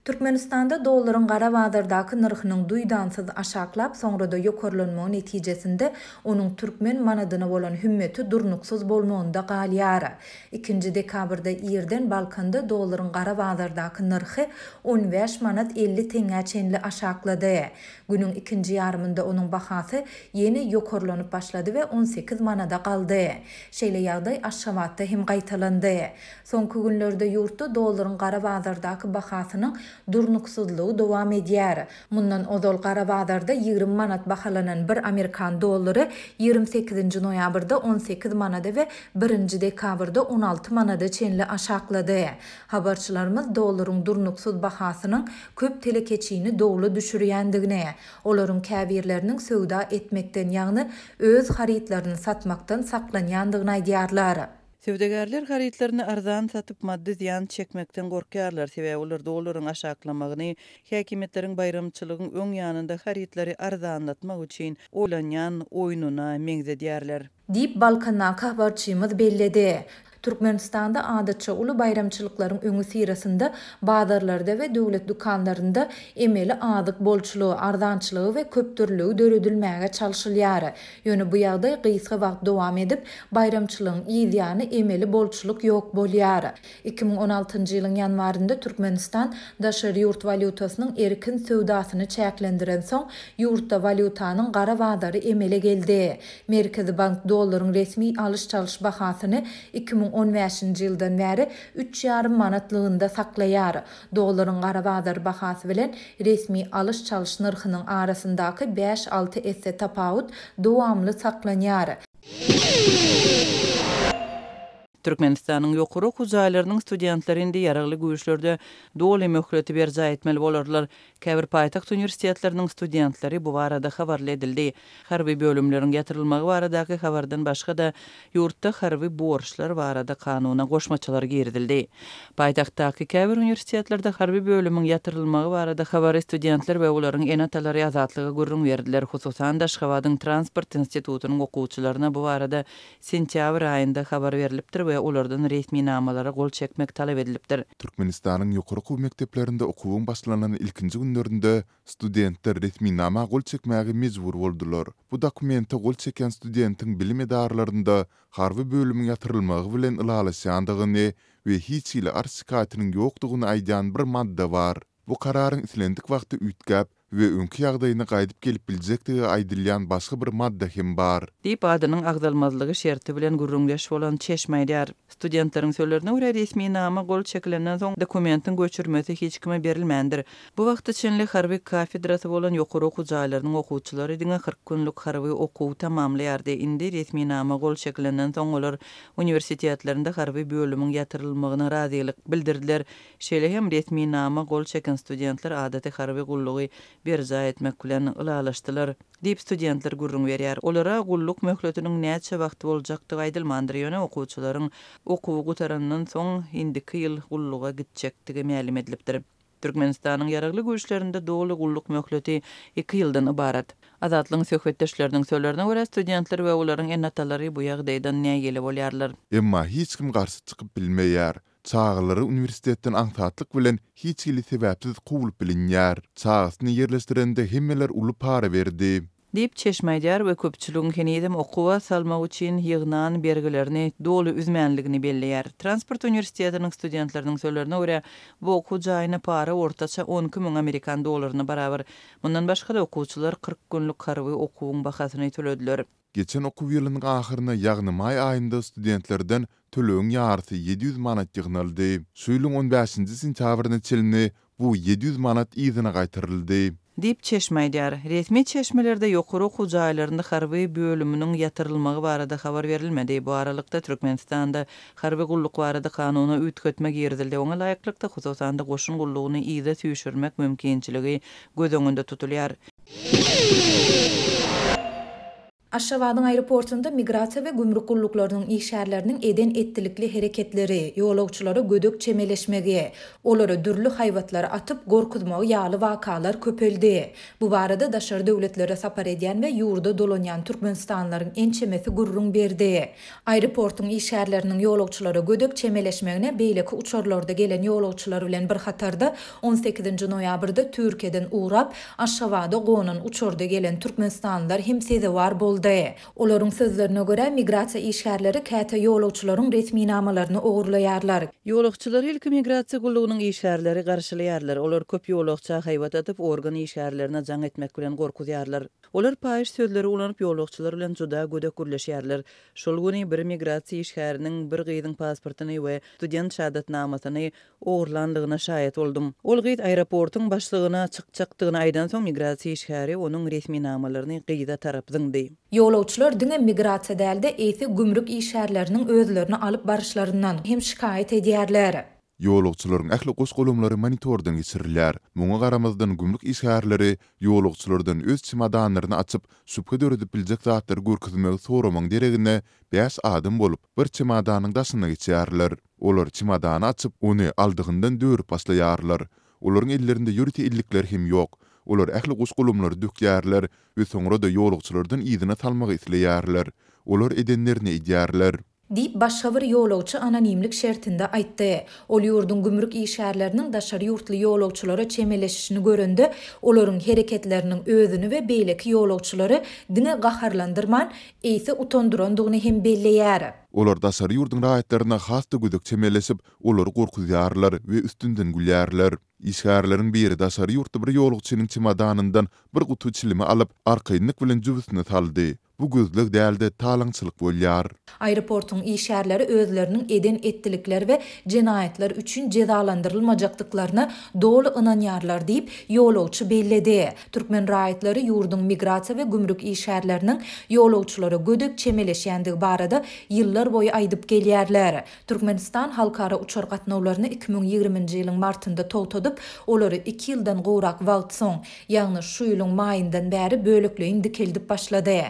Türkmenistanda dollaryň gara bazardaky nyrhynyň duýdansyz aşaklap, soňra-da ýokarlanmagy netijesinde onuň türkmen manadyna bolan hümmeti durnuksyz bolmagynda galýar. Ikinji dekabrda irden Balkanda dollaryň gara bazardaky nyrhy 15 manat 50 teňňä çenli aşaklady. Günüň ikinji ýarymynda onuň bahasy ýene ýokarlanyp başlady we 18 manada galdy. Şeýle ýagdaý Aşgabatda hem gaýtalandy. Soňky günlerde ýurtda dollaryň gara bazardaky bahasynyň durnuksyzlygy dowam edýär. Mundan ozal gara bazarda 20 manat bahalanan bir amerikan dollary 28-nji noýabrda 18 manada we birinji dekabrda 16 manada çenli aşaklady. Habarçylarymyz dollaryň durnuksyz bahasynyň köp telekeçini dowla düşürýändigini, olaryň käbirleriniň söwda etmekden, ýagny öz harytlaryny satmakdan saklanýandygyny aýdýarlar. Söwdagärler harytlaryny arzan satyp, maddy zyýan çekmekden gorkýarlar, sebäbi olar dollaryň aşaklamagyny häkimiýetleriň baýramçylygyň öň ýanynda harytlary arzanlatmak üçin oýlanýan oýnuna meňzedýärler. Diýip, Balkandaky habarçymyz belledi. Türkmenistanda adatça uly baýramçylyklaryň öňüsyrasynda bazarlarda we döwlet dükanlarynda emeli azyk bolçulygy, arzançylygy we köpdürlüligi döredilmäge çalşylýar. Ýöne bu ýagdaý gysga wagt dowam edip, baýramçylygyň yz ýany emeli bolçulyk ýok bolýar. 2016-njy ýylyň ýanwarynda Türkmenistan daşary ýurt walýutasynyň erkin söwdasyny çäklendirensoň, ýurtda walýutanyň gara bazary emele geldi. Merkezi bank dollaryň resmi alyş-çalyş bahasyny 2015-nji ýyldan bäri üç ýarym manatlygynda saklaýar. Dollaryň gara bazar bahasy bilen resmi alyş-çalyş nyrhynyň arasyndaky bäş-alty esse tapawut dowamly saklanýar. Türkmenistanyň ýokary okuw jaýlarynyň studentleri indi Ýaragly Güýçlerde doly möhleti berjaý etmeli bolarlar. Käbir paýtagt uniwersitetleriniň studentleri bu barada habarly edildi. Harby bölümleriň ýatyrylmagy baradaky habardan başga-da, ýurtda harby borçlar barada kanuna goşmaçalar girizildi. Paýtagtdaky käbir uniwersitetlerde harby bölümiň ýatyrylmagy barada habary studentler we olaryň ene-atalary Azatlyga gürrüň berdiler. Hususan-da, Aşgabadyň Transport institutynyň okuwçylaryna bu barada sentýabr aýynda habar berlipdir we olardan resminamalara gol çekmek talap edilipdir. Türkmenistanyň ýokary okuw mekdeplerinde okuwyň başlanan ilkinji günlerinde studentler resminama gol çekmäge mejbur boldular. Bu dokumente gol çekýän studentiň bilim edaralarynda harby bölümiň ýatyrylmagy bilen ylalaşýandygyny we hiç hili arz-şikaýatynyň ýokdugyny aýdýan bir madda bar. Bu kararyň islendik wagtda üýtgäp we öňki ýagdaýyna gaýdyp gelip biljekdigi aýdylýan başga bir madda hem bar. Diýip, adynyň agzalmazlygy şerti bilen gürrüňdeş bolan çeşme aýdýar. Studentleriň sözlerine görä, resminama gol çekilenden soň dokumentiň göçürmesi hiç kime berilmändir. Bu wagta çenli harby kafedrasy bolan ýokary okuw jaýlarynyň okuwçylary diňe 40 günlük harby okuw tamamlaýardy. Indi resminama gol çekilenden soň olar uniwersitetlerinde harby bölümiň ýatyrylmagyna razylyk bildirdiler. Şeýle hem resminama gol çeken studentler adaty harby gullugy berjaý etmek bilen ylalaşdylar, diýip, studentler gürrüň berýär. Olara gulluk möhletiniň näçe wagt boljakdygy aýdylmandyr, ýöne okuwçylaryň okuwy gutarandan soň indiki ýyl gulluga gitjekdigi mälim edilipdir. Türkmenistanyň Ýaragly Güýçlerinde doly gulluk möhleti iki ýyldan ybarat. Azatlygyň söhbetdeşleriniň sözlerine görä, studentler we olaryň ene-atalary bu ýagdaýdan nägile bolýarlar. Emma hiç kim garşy çykyp bilmeýär. Çagalary uniwersitetden aňsatlyk bilen hiç hili sebäpsiz kowlup bilinýär. Çagasyny ýerleşdirende hemmeler uly para berdi. Diýip, çeşme aýdýar we köpçüligiň henizem okuwa salmak üçin ýygnan bergilerini doly üzmänligini belleýär. Transport uniwersitetiniň studentleriniň sözlerine görä, bu okuw jaýyna para ortaça 12 müň amerikan dollaryna barabar. Mundan başga-da, okuwçylar 40 günlük harby okuwyň bahasyny tölediler. Geçen okuw ýylynyň ahyryna, ýagny maý aýynda studentlerden tölegiň ýarysy 700 manat ýygnaldy. Şu ýylyň on bäşinji sentýabryna çenli bu 700 manat yzyna gaýtaryldy. Diýip, çeşme aýdýar. Resmi çeşmelerde ýokary okuw jaýlarynda harby bölüminiň ýatyrylmagy barada habar berilmedi. Bu aralykda, Türkmenistanda harby gulluk barada kanuna üýtgetme girizildi. Oňa laýyklykda, hususan-da, goşun gullugyny yza süýşürmek mümkinçiligi göz öňünde tutulýar. Aşgabadyň aeroportunda migrasiýa we gümrük gulluklarynyň işgärleriniň eden-etdilikli hereketleri, ýolagçylara gödek çemeleşmegi, olara dürli haýbatlary atyp, gorkuzmagy ýaly wakalar köpeldi. Bu barada daşary döwletlere sapar edýän we ýurda dolanýan türkmenistanlylaryň ençemesi gürrüň berdi. Aeroportuň işgärleriniň ýolagçylara gödek çemeleşmegine beýleki uçarlarda gelen ýolagçylar bilen bir hatarda on sekizinji noýabrda Türkiýeden ugrap, Aşgabada gonan uçarda gelen türkmenistanlylar hem sezewar boldy. Olaryň sözlerine görä, migrasiýa işgärleri käte ýolagçylaryň resminamalaryny ogurlaýarlar. Ýolagçylary ilki migrasiýa gullugynyň işgärleri garşylaýarlar. Olar köp ýolagça haýbat atyp, organ işgärlerine jaň etmek bilen gorkuzýarlar. Olar paýyş sözleri ulanyp, ýolagçylar bilen juda gödek gürleşýärler. Şol güni bir migrasiýa işgäriniň bir gyzyň pasportyny we student şahadatnamasyny ogurlandygyna şaýat boldum. Ol gyz aeroportuň başlygyna çykjakdygyny aýdansoň, migrasiýa işgäri onuň resminamalaryny gyza tarap zyňdy. Ýolagçylar diňe migrasiýa däl-de, eýse gümrük işgärleriniň özlerini alyp baryşlaryndan hem şikaýat edýärler. Ýolagçylaryň ähli goş-golamlary monitordan geçirilýär. Muňa garamazdan gümrük işgärleri ýolagçylardan öz çemodanlaryny açyp, şübhe döredip biljek zatlary görkezmegi soramagyň deregine bäş adam bolup, bir çemodanyň daşyna geçýärler. Olar çemodany açyp, ony aldygyndan dörüp başlaýarlar. Olaryň ellerinde ýörite ellikler hem ýok. Olar ähli goş-golamlary dökýärler we soňra-da ýolagçylardan yzyna salmagy isleýärler. Olar edenlerini edýärler. Diýip, başga bir ýolagçy anonimlik şertinde aýtdy. Ol ýurduň gümrük işgärleriniň daşary ýurtly ýolagçylara çemeleşişini görende, olaryň hereketleriniň özüni we beýleki ýolagçylary diňe gaharlandyrman, eýse utandyrandygyny hem belleýär. Olar daşary ýurduň raýatlaryna has-da gödek çemeleşip, olary gorkuzýarlar we üstünden gülýärler. Işgärleriň biri daşary ýurtly bir ýolagçynyň çemodanyndan bir guty çilimi alyp, arkaýynlyk bilen jübüsine saldy. Bu gözleg däl-de, talaňçylyk bolýar. Aeroportuň işgärleri özleriniň eden-etdilikleri we jenaýatlar üçin jezalandyrylmajakdyklaryna doly ynanýarlar diýip, ýolagçy belledi. Türkmen raýatlary ýurduň migrasiýa we gümrük işgärleriniň ýolagçylara gödek çemeleşýändigi barada ýyllar boýy aýdyp gelýärler. Türkmenistan halkara uçar gatnawlaryny 2020-nji ýylyň martynda togtadyp, olary iki ýyldan gowrak wagt soň, ýagny şu ýylyň maýyndan bäri bölekleýin dikeldip başlady.